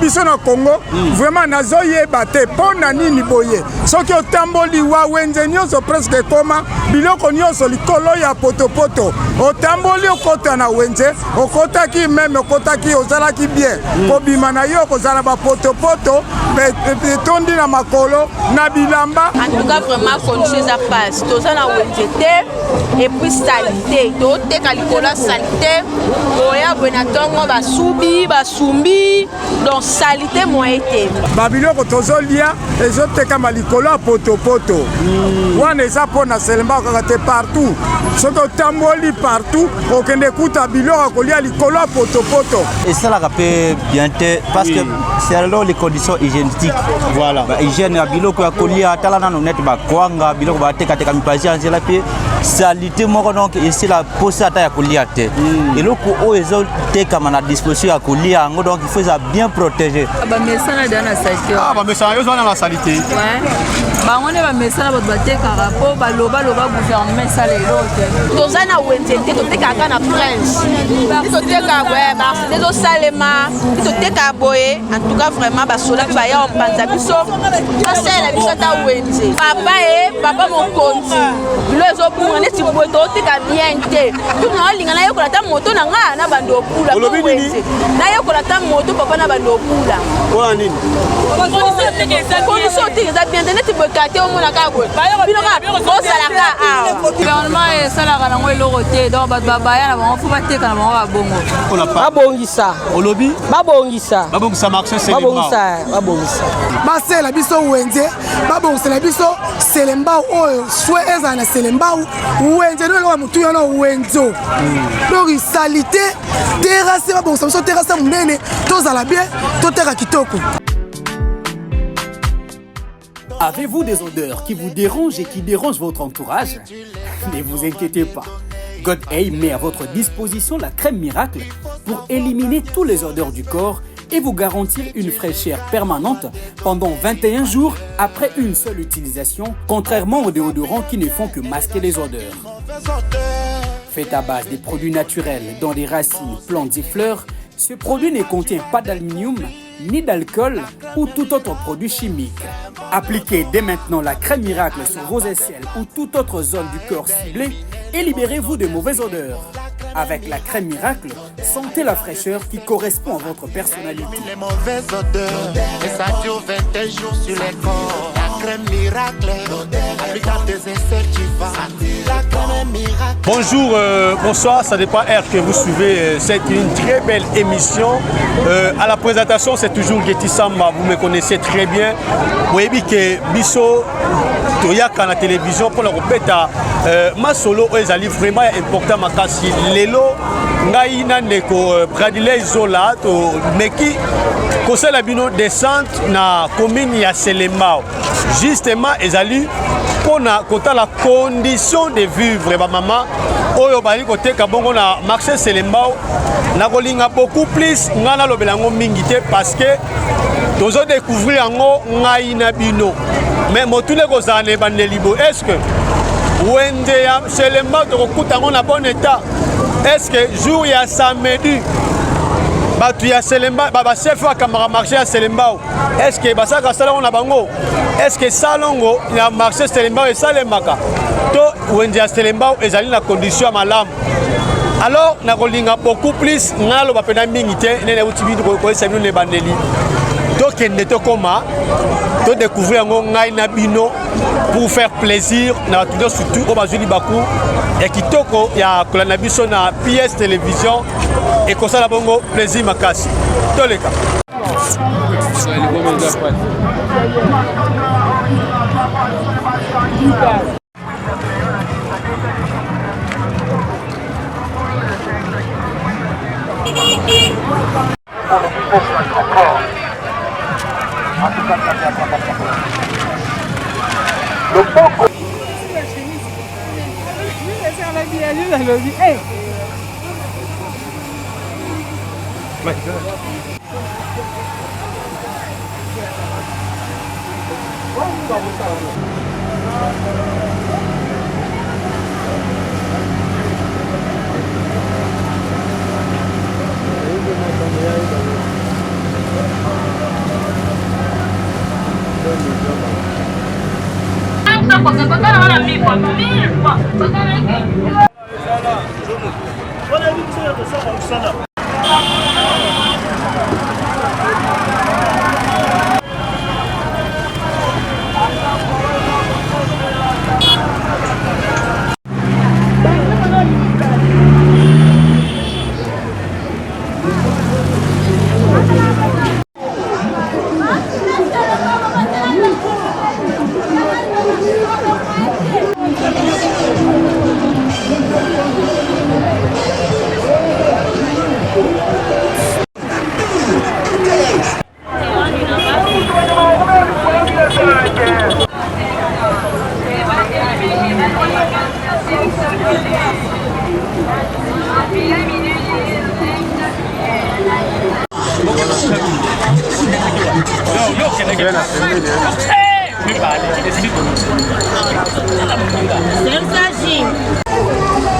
Biso na Congo, vraiment nazoyeba te mpo na nini boye. Soki otamboli wa wenze nyonso presque ekoma biloko nyonso likolo ya potopoto. Otamboli okota na wenze, okotaki meme, okotaki ozalaki bien, kobima na yo kozala bapotopoto etondi na makolo na bilamba. En tout cas vraiment condition eza pasi, toza na wenze te et puis saleté, toteka likolo ya saleté, oya boye na ntongo basubi basumbi, donc saleté moye te. Babiloko tozolia ezotekama likolo ya potopoto. Wana eza mpo na Selembao kaka te, partout. Soki otamboli partout, okende kuta biloko ya kolia likolo ya potopoto. Esalaka mpe bien te parce que selon les conditions hygiéniques. Voilà. Ba hygiène ya biloko ya kolia, tala nano neti bakwanga, biloko batekateka mipanzi ya nzela mpe saleté moko, donc esila posa ata ya kolia te. Eloko oyo ezotekama na disposition ya kolia yango, donc il faut eza bien protégé. Bamesana da na saleté. Ah, bamesana yo ozwana na saleté. Ouais. Bango nde bamesana, bato batekaka mpo balobaloba, gouvernement esala eloko te. Toza na wenze te, totekaka na Prince, ti totekaka boye, baaccident ezosalema, ti totekaka boye. En tout cas vraiment basoda mpe baya kopanza biso, basalela biso ata wenze. Papa e papa mokonzi, bilo ezobunga neti boye, toteka bien te. Tu naolinga nayekola ata moto na nga na bando opula. Olobi nini? Wenze nayekola ata moto, papa, na bando opula. Mpona nini? Condition oteka eza bien te, neti boye kaka te, omona kaka boye, bino kaka bozalaka awa. Gouvernement esalaka nango eloko te, donc bato babaya na bango, fo bateka na bango babongo. Mpona pa Babongisa. Olobi? Babongisa. Babongisa marché Selembao. Babongisa, babongisa. Basalela biso wenze, babongisela biso Selembao oyo swe ezala na Selembao wenze no eloko ya motu wana wenzo, donc saleté, terrasse, babongisa biso terrasse ya monene, tozala bien, toteka kitoko. Avez-vous des odeurs qui vous dérangent et qui dérangent votre entourage? Ne vous inquiétez pas. God A met à votre disposition la crème miracle pour éliminer tous les odeurs du corps et vous garantir une fraîcheur permanente pendant 21 jours après une seule utilisation, contrairement aux déodorants qui ne font que masquer les odeurs. Fait à base des produits naturels dont des racines, plantes et fleurs, ce produit ne contient pas d'aluminium ni d'alcool ou tout autre produit chimique. Appliquez dès maintenant la crème miracle sur vos aisselles ou toute autre zone du corps ciblée et libérez-vous de mauvaises odeurs. Avec la crème miracle, sentez la fraîcheur qui correspond à votre personnalité. Les mauvaises odeurs et ça dure 21 jours sur les corps. La crème miracle, applique à tes aisselles, tu vas. La crème miracle. Bonjour, bonsoir, ça dépend heure que vous suivez. C'est une très belle émission. À la présentation, c'est toujours Getty Samba, vous me connaissez très bien. Boyebi ke biso toyaka na télévision mpona kobeta masolo oyo ezali vraiment ya important makasi. Lelo ngai na ndeko Bradiley Zola tomeki kosala bino descente na commune ya Selembao, justement ezali mpona kotala condition de vivre bamama oyo bazali koteka bongo na marché Selembao. Nakolinga beaucoup plus ngai nalobela yango mingi te parce que tozodécouvrir yango ngai na bino, mais motuna ekozala na ebandeli boye: est ce que wenze ya Selembao tokokuta yango na bon état? Est ce que jour ya samedi bato ya Selemba, bachef bakambaka marché ya Selembao, est ce que basalaka salongo na bango? Est ce que salongo ya marché Selembao esalemaka to wenze ya Selembao ezali na condition ya malamu? Alors nakolinga beaucoup plus ngai naloba mpena mingi te, nene euti bino koyesa bino na ebandeli. Tokende, tokóma, todécouvrir yango ngai na bino pour faire plaisir na bato nyonso surtout oyo bazwi libaku ya kitoko ya kolanda biso na PS Télévision. Ekosala bongo plaisir makasi. Toleka.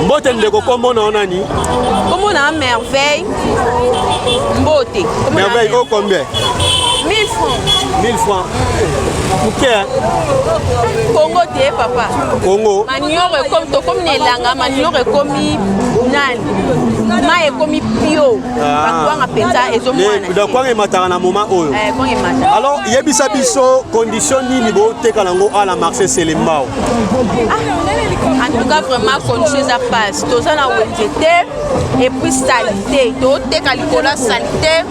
Mbote ndeko, kombo na yo nani? Kombo na Merveille. Mbote. Merveille, o combien? 1000 francs. 1000 francs. Moke. Congo te papa. Congo. Manioro ekomi, tokomi na elanga, manioro ekomi nani? Mai ekomi pio. Ah. Bakwanga mpenza ezomwana. Donc kwanga emataka na moment oyo. Eh, kwanga emataka. Alors yebisa biso condition nini boteka nango à la marché Selembao. Ah, en tout cas vraiment condition eza passe. Toza na wenze te et puis salite. Toteka likolo ya salite.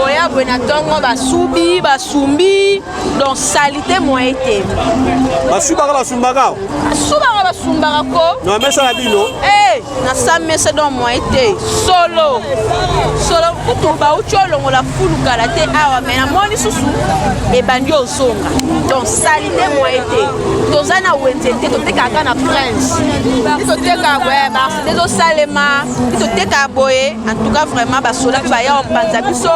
Oya boye na ntongo basubi, basumbi. Donc salite moyen te. Basubaka basumbaka. Basubaka basumbaka ko. Na mesa na bino. Eh, na sa mesa donc moyen te. Solo. Solo kutu bauti olongola fulu kala te awa mais namoni susu ebandi ozonga. Donc salite moyen te. Toza na wenze te, totekaka na prince. Totekaka boye, ba ezosalema, totekaka boye. En tout cas vraiment basola mpe baya kopanza biso,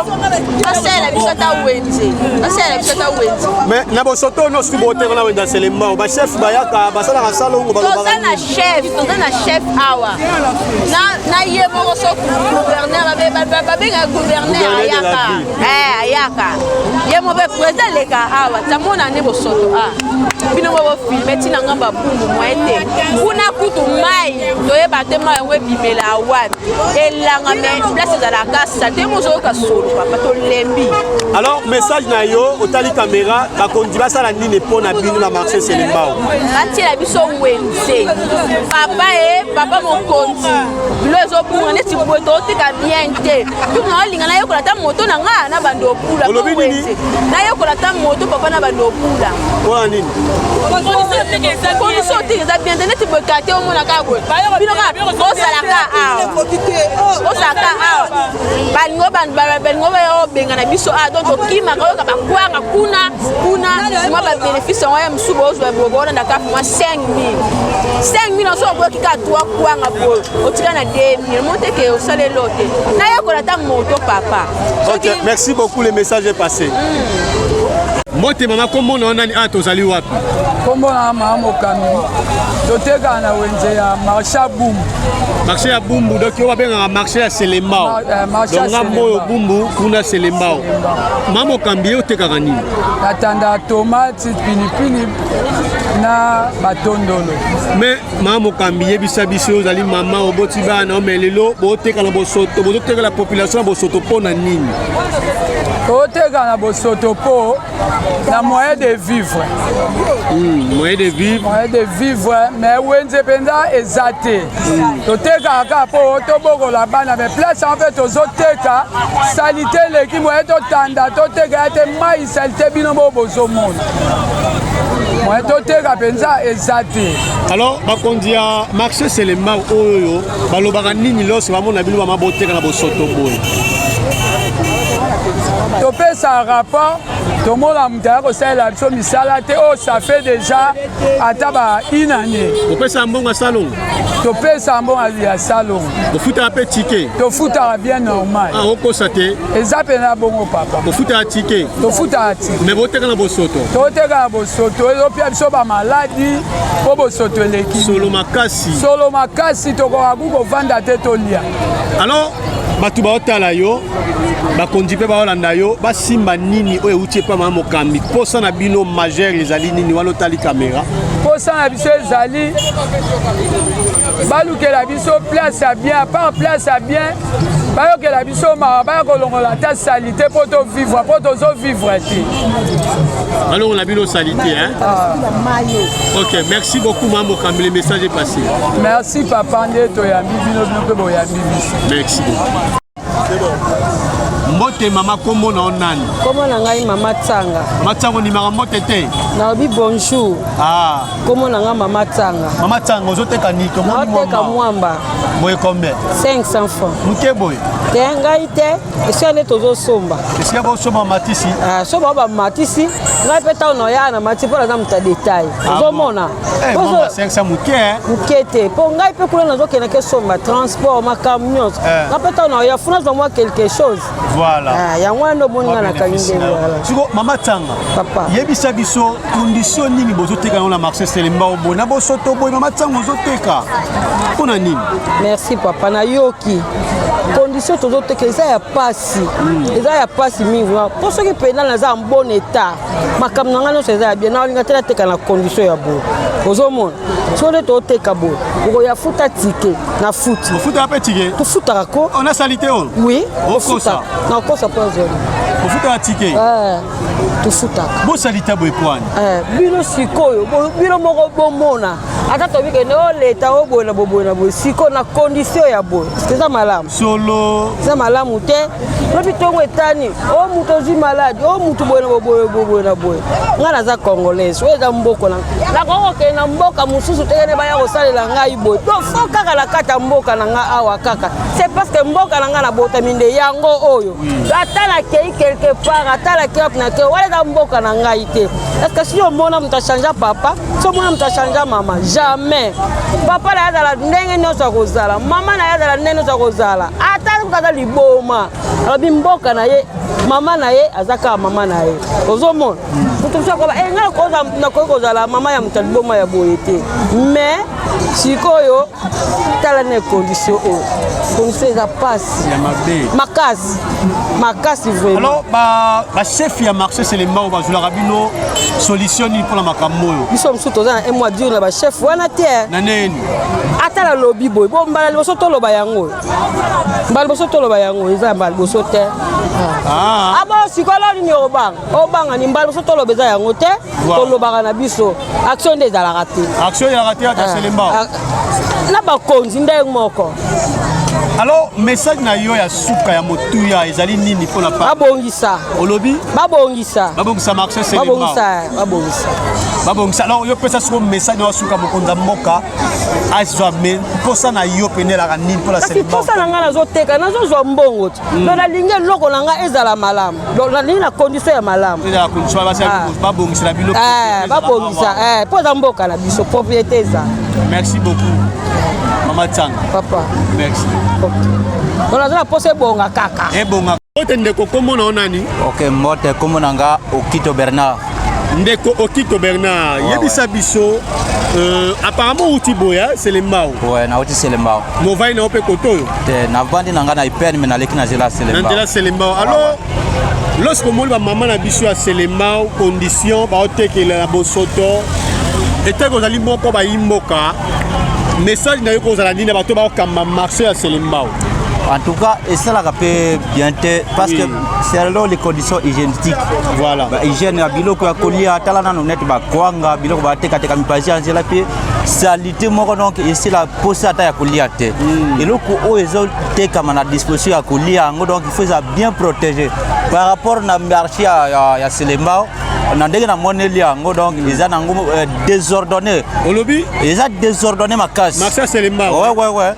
basalela biso ata wenze, basalela biso ata wenze. Mais na bosoto nyonso tu boteka na wenze ya Selembao, bachef bayaka basalaka salongo, balobaka toza na chef, toza na chef awa na, na ye moko so gouverneur, babengaka gouverneur ayaka, eh, ayaka ye moko mpe président aleka awa tamona nde bosoto a bino moko bofilme ntina ngambo ya bumbu moye te, kuna kutu mai toyeba te mai yango ebimela wapi. Elanga me place ezalaka sante, mozoyoka solo papa, tolembi. Alors message na yo, otali caméra, bakonzi basala nini mpo na bino na marché Selembao? Batiela biso wenze papa, e papa mokonzi, bilo ezobunga neti boye, toteka bien te. Tuku naolinga nayekola ata moto na nga na bando opula. Olobi nini? Nayekola ata moto papa na bando opula. Mpona nini? Condition oteka eza bien te, neti boye kate omona kaka boye, bino kaka bozalaka awa, bozalaka awa, balingo balingo baya obengana biso awa, donc tokimaka oyoka bakwanga kuna kuna mwa babénéfice yango ya mosusu bozwa bolandaka mwa 5000 5000 oso oboyoki kaka 3 kwanga boye, otika na 2000 moteke osala elo te, nayekola ata moto papa. Ok, merci beaucoup, le message est passé. Mbote mama, kombo na yo nani? Ah, tozali wapi? Kombo na mama Mokambi, totekaka na wenze ya marché ya Bumbu. Marché ya Bumbu, donc oyo babengaka marché ya Selembao. Marché ya Donc ngambo oyo Bumbu, kuna Selembao. Mama Mokambi, yo otekaka nini? Natanda tomate, pilipili na batondolo. Mais mama Mokambi, yebisa biso, ozali mama, oboti bana, mais lelo boteka na bosoto, bozotekela population na bosoto mpo na nini? Toteka na bosoto mpo na moyen de vivre. Moyen de vivre. Moyen de vivre, mais wenze mpenza eza te. Totekaka kaka mpo tobokola bana, mais place yango mpe tozoteka salite eleki, moyen totanda toteka ya te, mai salite bino bo bozomona, moyen toteka mpenza eza te. Alors bakonzi ya marché Selembao oyo balobaka nini loso bamona bino bama boteka na bosoto boye? Topesa rapport, tomona moto aya kosalela biso misala te. Oyo ça fait déjà ata ba une année. Kopesa mbongo ya salongo? Topesa mbongo ya salongo. Bofutaka mpe ticket? Tofutaka bien normal. Ah, okosa te. Eza mpena bongo papa. Bofutaka ticket? Tofutaka ticket. Mais boteka na bosoto? Toteka na bosoto, ezopia biso bamaladi mpo bosoto eleki. Solo makasi. Solo makasi, tokoka ku kovanda te tolia. Alors Bato baotala yo, bakonzi mpe baolanda yo, basimba nini oyo euti epai mama mokambi? Posa na bino majeur ezali nini wana otali kamera? Posa na biso ezali balukela biso place ya bien, apart place ya bien bayokela biso mawa, baya kolongola ata salite mpo tovivre, mpo tozovivre te. Balongola bino salite, hein? Ah. Ok, merci beaucoup mama mokambi, le message est passé. Merci papa, nde toyambi bino, bino mpe boyambi biso. Merci beaucoup. Mbote mama, kombo na yo nani? Kombo na ngai mama Tsanga. Mama Tsanga, ondimaka mbote te? Nalobi bonjour. Ah. Kombo na ngai mama Tsanga. Mama Tsanga, ozoteka nini? Tomoni mwamba. Mwamba. Boye combien? 500 francs. Moke boye? Te, ngai te, esika nde tozosomba. Esika bosomba matisi? Ah, so bao bamatisi, ngai mpe ntango naoyaa na matisi mpo naza moto ya detail. Ah Ozomona? Eh, mwamba 500 moke, eh? Moke te, mpo ngai mpe kuna nazokendaki esomba transport makambo nyonso. Eh. Ngai mpe ntango naoya funa nazwa mwa quelque chose. Voilà. Ah, yango wana nde omoni ngai nakangi ndenge wana. Siko mama Tsanga. Papa. Yebisa biso condition nini bozoteka yango na marché Selembao boye na bosoto boye mama Tsanga ozoteka mpo na nini? Merci papa, nayoki condition tozoteka eza ya pasi, eza ya pasi mingi mpo soki mpenza naza en bon état, makambo na ngai nyonso eza ya bien, naolinga te nateka na condition ya boye. Ozomona soki nde toteka boye, okoya futa tike na futi. Ofutaka mpe tike? Tofutaka ko. Ona salite oyo? Oui. Okosa. Nakosa mpo azoli. Ofutaka tike? Eh, tofutaka. Bosalite boye pwani? Eh, bino sikoyo bino moko bomona ata toyebi kende oleta oboye na boboye na boye, sikoyo na condition ya boye eza malamu? Solo eza malamu te. Lobi ntongo etani, o moto ozwi maladi, o motu boye na boboye boboye na boye. Ngai naza congolaise, oyo eza mboka na nakoki kokende na mboka mosusu te kende baya kosalela ngai boye. To fo kaka na kati ya mboka na ngai awa kaka, c'est parce que mboka na ngai nabotami nde yango oyo. Ata nakei quelque part, ata nakei wapi, nakei wana eza mboka na ngai te. Est ce que si omona moto achangea papa, so omona moto achangea mama? Jamais. Papa na ye azala ndenge nyonso akozala, mama na ye azala ndenge nyonso akozala, ata kuta aza liboma, alobi mboka na ye, mama na ye aza kaka mama na ye. Ozomona moto mosusu akoba e ngai nakoki kozala mama ya moto ya liboma ya boye te. Mais sikoyo tala na condition oyo, condition eza pasi ya mabe. Makasi makasi vraiment. Alors bachef ya marché Selembao bazwelaka bino solution nini mpona makambo oyo? Biso mosusu toza na un mois dur na bachef wana te. Na nini? Ata nalobi boye bo, mbala liboso toloba yango, mbala liboso toloba yango eza mbala liboso te. Ah. Abo sikoyo nini obanga obanga ni mbala liboso toloba eza yango te. Tolobaka na biso, action nde ezalaka te. Action ezalaka te ata Selembao. Na bakonzi ndenge moko. Alors message na yo ya suka ya motuya ezali nini mpona Babongisa. Olobi? Babongisa. Babongisa marché Selembao. Babongisa, babongisa. Babongisa. Alors yo pesa siko message na yo suka, mokonzi ya mboka azwa mposa na yo pene elaka nini mpona Kasi Selembao? mposa na ngai, nazoteka, nazozwa mbongo te. Donc nalingi eloko na ngai ezala malamu, donc nalingi na condition ya malamu. Ezala condition basi. Ah. Babongisela bino. Eh, babongisa eh, mpo eza mboka na biso, propriété eza. Merci beaucoup mama Tsanga. Papa. Merci. Donc naza na mposa ebonga kaka. Ebonga. Ote ndeko, kombo na yo nani? Ok, mbote, kombo na nga Okito Bernard. Ndeko Okito Bernard, yebisa biso, apparemment outi boya Selembao? Ouais, nauti Selembao. Movai na yo mpe kote oyo? Te, navandi na nga na Ipene, me naleki na nzela ya Na Selembao. nzela Selembao. Alors lorsque omoni bamama na biso ya Selembao, condition baotekela na bosoto, eteke ozali moko bayi mboka, message na yo kozala nini na bato baokamba marché ya Selembao? En tout cas, esalaka mpe bien te parce que selon les conditions hygiéniques. Voilà. Ba hygiène ya biloko ya kolia, tala nano neti bakwanga, biloko batekateka mipanzi ya nzela mpe salite moko donc esila posa ata ya kolia te. Eloko oyo ezotekama na disposition ya kolia yango, donc il faut eza bien protégé par rapport na marché ya Selembao. Na ndenge namoneli yango, donc eza nango désordonné. Olobi? Eza désordonné makasi. Marché ya Selembao? Ouais.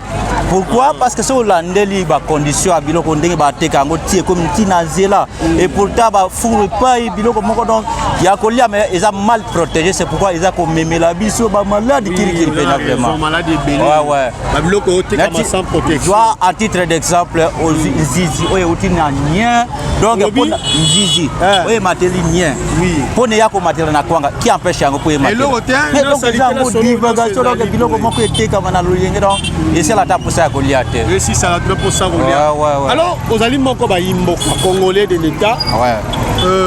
Pourquoi? Parce que soki olandeli bacondition ya biloko ndenge bateka yango ti ekomi ti na nzela, et pourtant bafuru epai biloko moko donc ya kolia, mais eza mal protégé. C'est pourquoi eza komemela biso bamaladi kirikiri mpena vraiment. Maladi ebele. Ouais. Babiloko otekama sans protection. Zwa à titre d'exemple ozwi nzizi oyo euti na nien, donc Olobi? mpona nzizi Eh. oyo emateli nien, mpo na eya komatela na kwanga, qui empêche yango mpo Eloko te, ematela? na Donc salite eza na yango solo divagation, nyonso donc ezali biloko boye. moko etekama na lolenge, donc esala ata mposa. posa ya kolia te. Esisala tuna posa kolia. Alors ozali moko bayi mboka congolais de l'état. Ouais.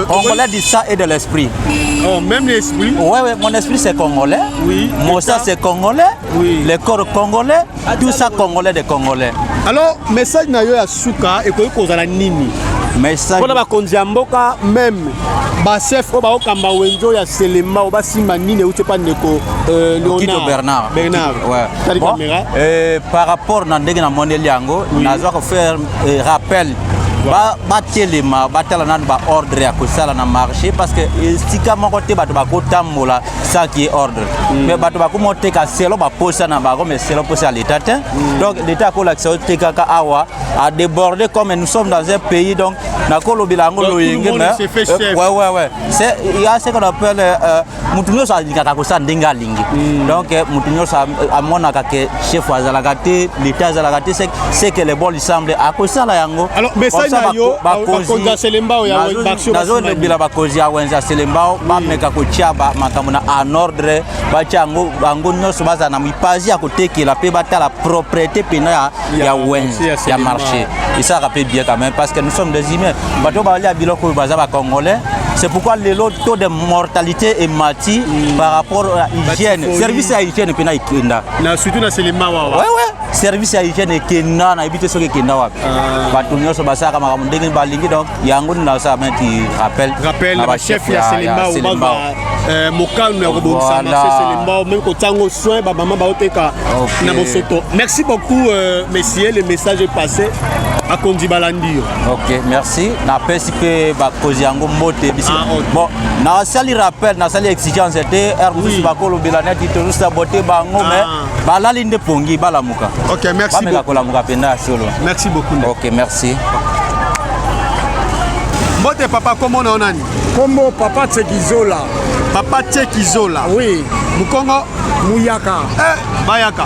Congolais du sang et de l'esprit. Oh, même l'esprit. Ouais, ouais, mon esprit c'est congolais. Oui. Mon sang c'est congolais. Oui. Le corps congolais. Tout ça congolais de congolais. Alors message na yo ya suka ekoki kozala nini? Message mpona bakonzi ya mboka même bachef oyo baokamba wenze oyo ya selema oyo basimba nini euti epa ndeko Okito Bernard. Bernard. Ouais. Tali Bon, caméra. par rapport na ndenge namoneli yango, nazwa kofaire rappel batelema, batala nanu baordre ya kosala na marché, parce que esika moko te bato bakotambola sans qu'il y ait ordre. Mais bato bakoma oteka selo baposa na bango, mais selo posa ya l'état te. Donc l'état akolakisa otekaka awa a débordé, comme nous sommes dans un pays, donc nakolobela yango Donc, tout le loyenge. monde Mais se fait chef. Ouais, c'est il y a ce qu'on appelle mutu nyonso alingaka kosala ndenge alingi. Donc mutu nyonso amonaka ke chef azalaka te, l'état azalaka te, c'est que le bon lui semble akosala yango. Alors, message Comme ça, na yo, bakonzi ya Selembao ya Baxio nazolobela bakonzi ya wenze ya Selembao, bameka kotia makambo na en ordre, batia yango, bango nyonso bazala na mipazi ya kotekela mpe batala propriété mpena ya wenze ya ya Selembao. Marché esalaka mpe bien quand même, parce que nous sommes des humains. Bato balia biloko oyo baza bacongolais. C'est pourquoi lelo taux de mortalité emati par rapport à hygiène. Batyphoïde. Service ya hygiène mpena ekenda. Na surtout na Selembao awa. Ouais, service ya hygiène ekenda, nayebi te soki ekenda wapi. Bato nyonso basalaka makambo ndenge balingi. Donc yango nde nasala meti rappel Rappel na na bachef ya Selembao Selembao. bazwa mokano ya kobongisa marché Selembao, même kotiango soin bamama baoteka na bosoto. Merci beaucoup, monsieur, le message est passé, bakonzi balandi yo. Ok, merci. Napesi mpe bakonzi yango mbote bisi. Ah, ok. Bon, nasali rappel, nasali exigence te. Heure mosusu bakolobela neti tozosabote bango, mais balali nde pongi, balamuka. Ok, merci Bameka beaucoup. kolamuka mpenza ya solo. Merci beaucoup. Ok, merci. Mbote papa, kombo na yo nani? Kombo Papa Tsekizola. Papa Tsekizola. Oui. Mukongo? Muyaka. Bayaka.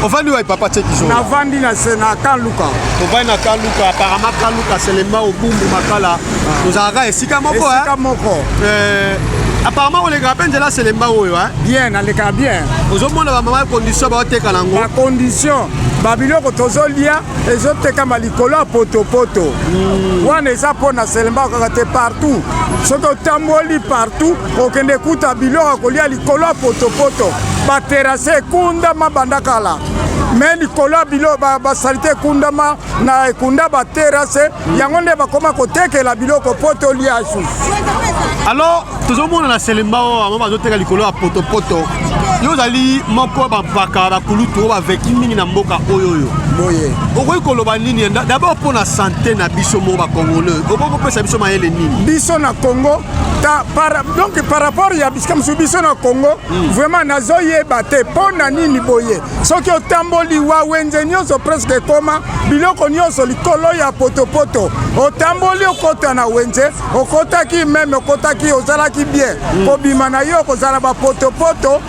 Ovandi wapi, Papa Tsekizola? Navandi na se na Kaluka. Ovandi na Kaluka. Apparemment Kaluka, Selembao, Bumbu, Makala, tozalaka esika moko. Esika moko. Apparemment olekaka mpe nzela Selembao oyo, hein? Bien, nalekaka bien. Ozomona bamama condition baoteka nango. Bacondition babiloko tozolia ezotekama likolo ya potopoto. Wana eza mpo na Selembao kaka te, partout. Soki otamboli partout, okende kuta biloko ya kolia likolo ya potopoto. Baterrasse ekundama banda kala, me likolo ya bilo basaleté ekundama na ekunda baterrasse yango nde bakoma kotekela biloko mpo tolia susu. Alors tozomona na Selembao oyo bamama bazoteka likolo ya potopoto. Yo ozali moko bampaka bakulutu oyo baveki mingi na mboka oyo oyo. Boye. Okoki koloba nini d'abord mpo na santé na biso moko bacongolais? Okoki kopesa biso mayele nini? Biso na Congo donc par rapport ya bisika mosusu, biso na Congo vraiment nazoyeba te mpo na nini boye. Soki otamboli wa wenze nyonso presque ekoma biloko nyonso likolo ya potopoto. Otamboli, okota na wenze, okotaki même, okotaki ozalaki bien, kobima na yo kozala bapotopoto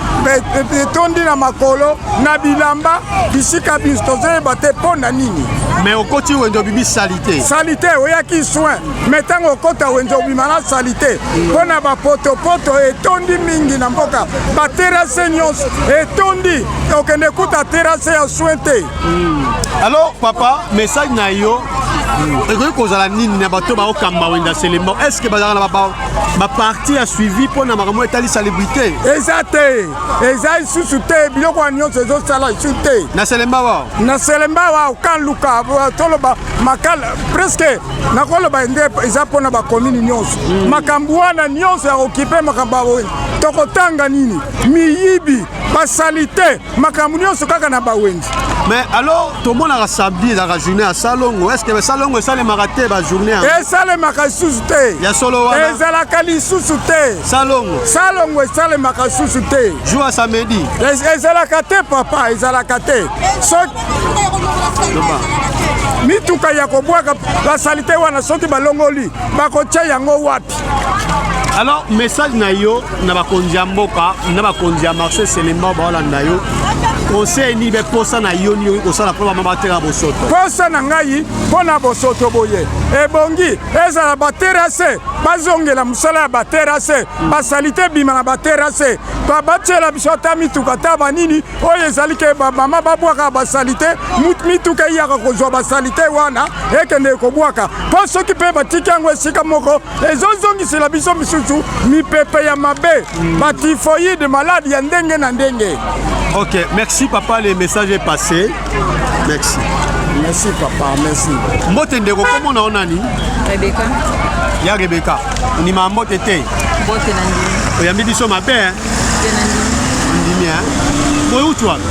etondi na makolo na bilamba. Bisika biso tozoyeba te mpo na nini. Mais okoti wenze, obimi saleté. Saleté. Oyaki soin, mais ntango okota wenze, obima na saleté mpo na bapotopoto etondi mingi na mboka. Baterrasse nyonso etondi, okende kuta terrasse ya soin te. Alors papa, message na yo ekoki kozala nini na bato baokamba wenze ya Selembao? Est ce que bazalaka na baparti ya suivi mpo na makambo etali salubrité? Eza te, eza lisusu te. Biloko wana nyonso ezosala lisusu te. Na Selembao awa? Na Selembao awa, Kaluka, toloba Makala, presque nakoloba nde eza mpona bacommune nyonso. Makambo wana nyonso ya kokipe makambo ya wenze, tokotanga nini? Miyibi, basaleté, makambo nyonso kaka na bawenze. Mais alors tomonaka samedi ezalaka journée ya salongo. Est ce que salongo esalemaka te bajournée yango? Esalemaka lisusu te. Ya solo wana? Ezalaka lisusu te. Salongo? Salongo esalemaka lisusu te. Jour ya samedi? Ezalaka te papa, ezalaka te. Soki mituka ya kobwaka basaleté wana, soki balongoli, bakotia yango wapi? Alors message na yo na bakonzi ya mboka na bakonzi ya marché Selembao baolanda yo, conseil nini be posa na yo nini okoki kosala mpo bama bateka bosoto? Posa na ngai mpo na bosoto boye ebongi ezala baterase, bazongela mosala ya baterase, basalite ebima na baterase, batiela biso ata mituka ata banini oyo ezali ke bamama babwaka basalite, mituka eyaka kozwa basalite wana ekende kobwaka, mpo soki mpe batiki yango esika moko ezozongisela biso misusu mipepe ya mabe, batyphoïde, malade ya ndenge na ndenge. Ok, merci papa, le message est passé. Merci. Merci papa, merci. Mbote ndeko, kombo na yo nani? Rebecca. Ya Rebecca, ondima mbote te? Mbote na ndimi. Oyambi biso mabe hein? Te na ndimi. Ondimi hein? Boye uti wapi?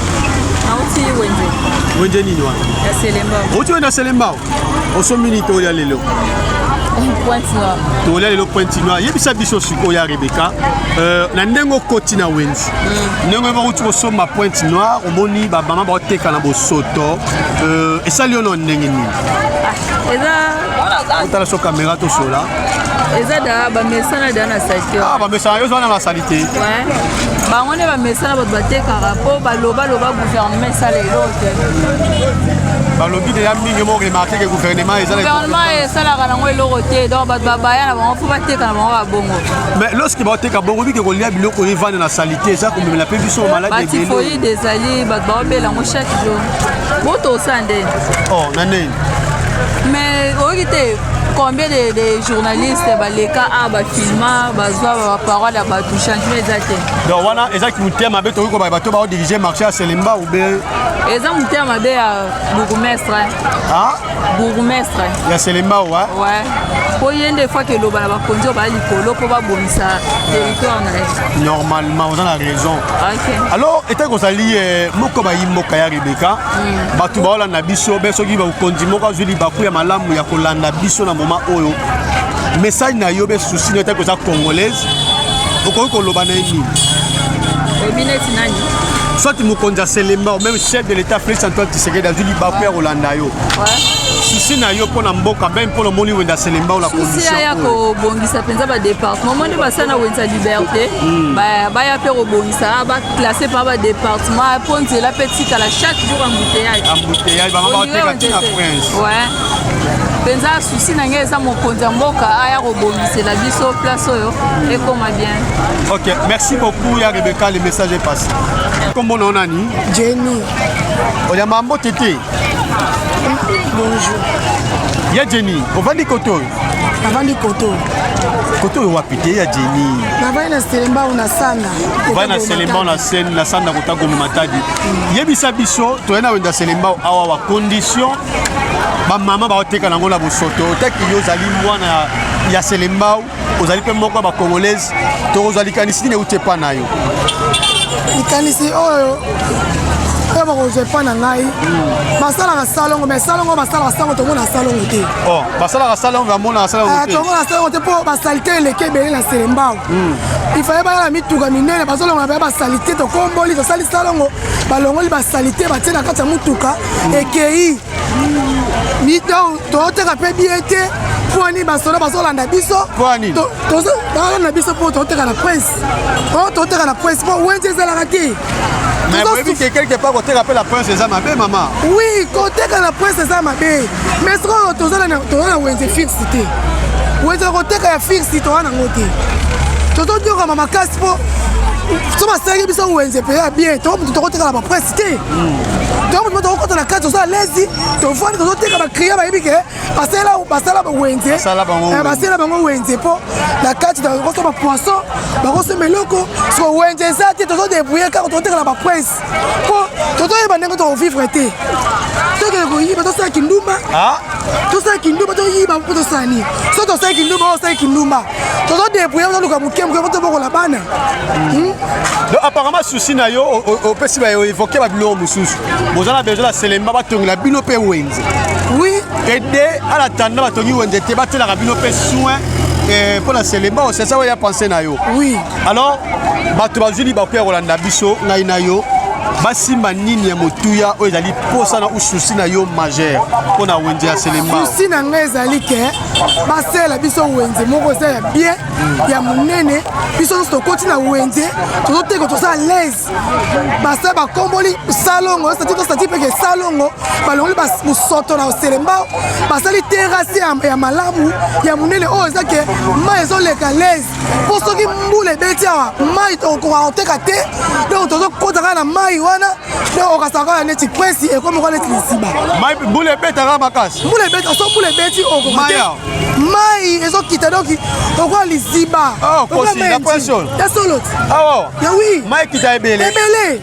Nauti wenze. Wenze nini wana? Ya Selembao. Outi wenze ya Selembao? Osombi nini tolia lelo? Pointe Noire. Tolia lelo Pointe Noire. Yebisa biso sikoyo ya Rebecca, na ndenge okoti na wenze, ndenge oyo bauti kosomba Pointe Noire, omoni bamama baoteka na bosoto, esali yo na ndenge nini? Eza otala so kamera tosola. Eza da bamesana da na salite. Ah, bamesana yo ozwana na salite. Ouais. Bango nde bamesana bato batekaka mpo balobaloba gouvernement esala eloko te. Balobi deja mingi mo remarke ke gouvernement eza gouvernement esalaka nango eloko te, donc bato babaya na bango fo bateka na bango babongo. Mais lorsque baoteka bongo, bike kolia biloko evanda na salite eza komemela mpe biso maladi ebele. Batyphoïde ezali, bato baobela yango chaque jour. Botosa nde. Oh, na nini? Mais oyoki te combien de journalistes baleka a bafilma, bazwa baparole ya bato, changement eza te. Donc wana ezaki motema mabe, tokoki koba bato baodirige marché ya Selembao be? Eza motema mabe ya bourgmestre. Ah? Bourgmestre ya Selembao, ouais. Ouais, mpo ye nde efaki eloba na bakonzi oyo baya likolo mpo babongisa territoire na ye. Normalement oza na raison. Ok. Alors etaki kozali moko bayi mboka ya Rebeka, bato baolanda biso be, soki bakonzi moko azwi libaku ya malamu ya kolanda biso na moment oyo, message na yo be souci na yo etaki koza congolaise, okoki koloba na ye nini? Oyebi neti nani? Soit mokonzi ya Selembao, même chef de l'État Félix Antoine Tshisekedi azwi libaku ya kolanda yo, souci na yo mpo na mboka mpe mpo na omoni wenze ya Selembao la Susi condition aya oyo. kobongisa mpenza badepartement mo nde basala na wenze ya Liberté, baya mpe kobongisa, baclasse mpa badepartement mpo nzela mpe tikala chaque jour embouteillage. Embouteillage, bango baoteka ntina prince. Ouais, mpenza souci na ngai eza mokonzi ya mboka aya kobongisela biso place oyo ekoma bien. Ok, merci beaucoup ya Rebecca, le message est passé. Kombo na yo nani? Jenny. Oyamba mbote te? Bonjour. Ya Jenny, ovandi kote oyo? Navandi kote oyo. Kote oyo wapi te ya Jenny? Navandi na Selembao na Sanda. Ovandi na Selembao na sen na Sanda kota Gombe Matadi. Yebisa biso, toye na wenze ya Selembao awa, wa condition bamama baoteka nango na bosoto, otaki yo ozali mwana ya Selembao, ozali mpe moko ya bacongolaise, tokozwa likanisi nini euti epa na yo? Likanisi oyo oyo bakozwa epa na ngai, basalaka salongo, mais salongo basalaka sango tomona salongo te. Oh, basalaka salongo, bamonaka salongo te? Tomona salongo te mpo basalite eleki ebele na Selembao. Ifaye baya na mituka minene, bazolongola baya basalite, tokomboli, tosali salongo, balongoli basalite, batie na kati ya mutuka, ekei. Donc tozoteka mpe bien te. Mpo nini basoda bazolanda biso? Bazolanda biso mpo tozoteka na prince, oyo tozoteka na prince mpo wenze ezalaka te. Mais boyebi ke quelque part koteka mpe la prince eza mabe, mama? Oui, koteka na prince eza mabe, mais sikoyo toza na wenze fixe te. Wenze koteka ya fixe toza nango te, tozonyokama makasi mpo so basalaki biso wenze mpe ya bien, to tokoteka na bapresse te. To moto tokokota na kati, toza lezi, tovandi, tozoteka, baclient bayebi ke basala wenze, basala bango wenze mpo na kati bakosomba poisson, bakosomba eloko. Siko wenze eza te, tozodébrouille kaka, tozoteka na bapresse mpo tozoyeba ndenge tokovivre te. Tokende koyiba, tosala kindumba, tosala kindumba, toyiba mpo tosala nini? So tosala kindumba, oyo osali kindumba, tozodébrouille, toluka moke moke mpo tobokola bana. Donc apparemment souci na yo opesi, baévoke babiloko mosusu, boza na besoin na Selemba batongela bino mpe wenze. Oui. Ede ala tanda batongi wenze te, batelaka bino mpe soin mpo na Selemba, c'est ça oyo ya pensée na yo? Oui. Alors bato bazwi libaku ya kolanda biso, ngai na yo, basimba nini ya motuya oyo ezali posa na souci na yo majeur mpo na wenze ya Selemba? Souci na ngai ezali ke Basalela biso wenze moko eza ya bien, ya monene. Biso nyonso tokoti na wenze, tozoteka, toza à l'aise. Basala bakomboli salongo, sati tosati peke salongo, balongoli mosoto na Selembao, basali terrasse ya malamu, ya monene, oyo eza ke mai ezoleka l'aise. Mpo soki mbula ebeti awa, mai tokokoka koteka te. Donc tozokota kaka na mai wana. Donc okasaka kaka neti presi ekomi kaka neti lisiba. Mbula ebetaka makasi. Mbula ebeti, so mbula ebeti, okoka te, mai ezokita, donc okoka liziba. Ya solo. Ya oui. Mai ekita ebele. Ebele,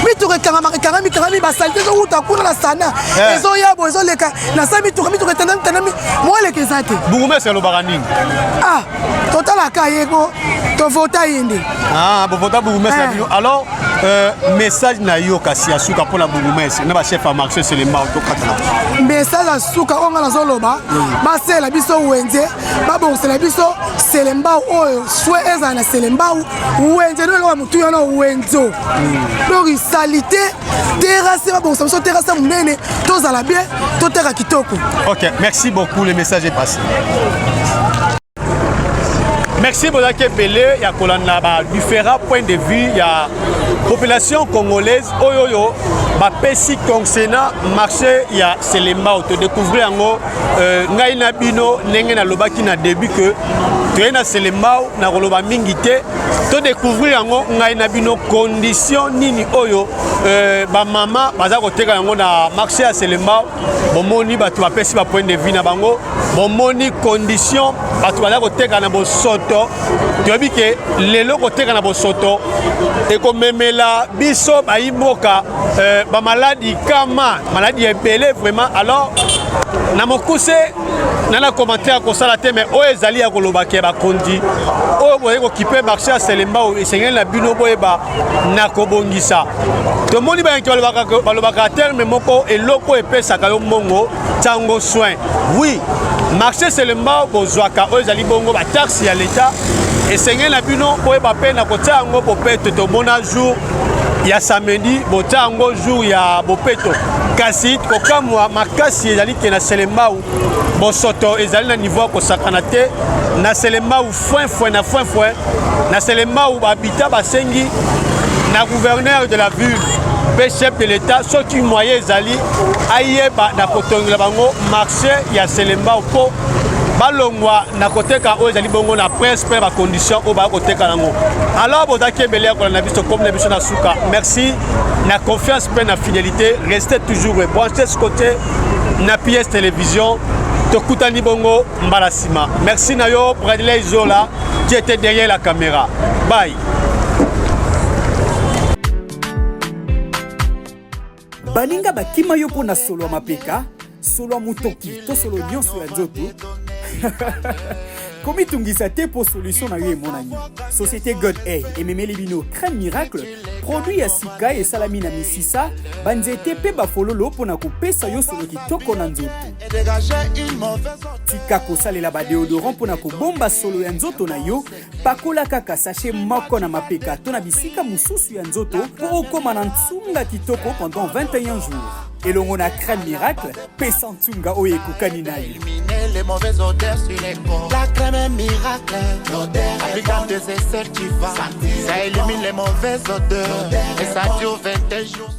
mituka ekangamaka, ekangami, ekangami. Basaleté ezowuta kuna na sana, ezoya bo, ezoleka na sa mituka, mituka etandami, tandami, moeleka eza te. Bourgmestre alobaka nini? Ah, totalaka ye ko tovota ye nde. Ah, bovota bourgmestre na bino. Alors message na yo kasi ya suka mpona bourgmestre na bachef ya marché Selembao, tokatana. Message ya suka oyo nga nazoloba, basalela biso wenze, babongisela biso Selembao oyo swe ezala na Selembao wenze no eloko ya motu wana wenzo. Donc saleté, terrasse, babongisa biso terrasse monene, tozala bien, toteka kitoko. Ok, merci beaucoup, le message est passé. Merci. Bozalaki ebele ya kolanda ba différents points de vue ya population congolaise oyo oyo bapesi concernant marché ya Selembao. Todécouvrir yango ngai na bino. Ndenge nalobaki na début que toye na Selembao, na koloba mingi te, todécouvrir yango ngai na bino, condition nini oyo bamama baza koteka yango na marché ya Selembao. Bomoni bato bapesi bapoint de vue na bango, bomoni condition bato baza koteka na bosoto. Toyebi ke lelo koteka na bosoto ekomemela biso bayi mboka bamaladi kama maladi ebele vraiment. Alors na mokuse na commentaire kosala te, mais oyo ezali ya koloba ke bakonzi oyo boyei kokipe marché ya Selembao, esengeli na bino boyeba na kobongisa. Tomoni bayanki balobaka terme moko: eloko epesaka yo mbongo, ntango soin. Oui, marché Selembao bozwaka oyo ezali bongo bataxe ya leta, esengeli na bino boyeba mpe na kotia yango bopeto. Tomona jour ya samedi botia yango jour ya bopeto, kasi kokamwa makasi ezali ke na Selembao bosoto ezali na niveau ya kosakana te. Na Selembao foin na foin. Na Selembao babita basengi na gouverneur de la ville mpe chef de l'état, soki moyen ezali, ayeba na kotongela bango marché ya Selembao mpo balongwa na koteka oyo ezali bongo na presse mpe bacondition oyo baya koteka yango. Alors bozalaki ebele ya kolanda biso, komi na biso na suka. Merci na confiance mpe na fidélité. Restez toujours branché ce côté na PS Télévision. Tokutani bongo mbala nsima. Merci na yo Bradley Zola qui était derrière la caméra. Bye. Baninga bakima yo mpo na solo ya mapeka, solo ya motoki to solo nyonso ya nzoto, komitungisa te mpo solution na yo emonani. Société God A ememeli bino crème miracle, produit ya sika esalami na misisa, banzete mpe bafololo mpo na kopesa yo solo kitoko na nzoto. Tika kosalela badéodorant mpo na kobomba solo ya nzoto na yo. Pakola kaka sachet moko na mapeka to na bisika mosusu ya nzoto mpo okóma na nsunga kitoko pendant 21 jours. Elongo na crème miracle, pesa nsunga oyo ekokani na yo. Les mauvaises odeurs sur les corps. La crème miracle, l'odeur. Applique dans tes aisselles, tu vas. Ça élimine les mauvaises odeurs. Et ça dure 21 jours.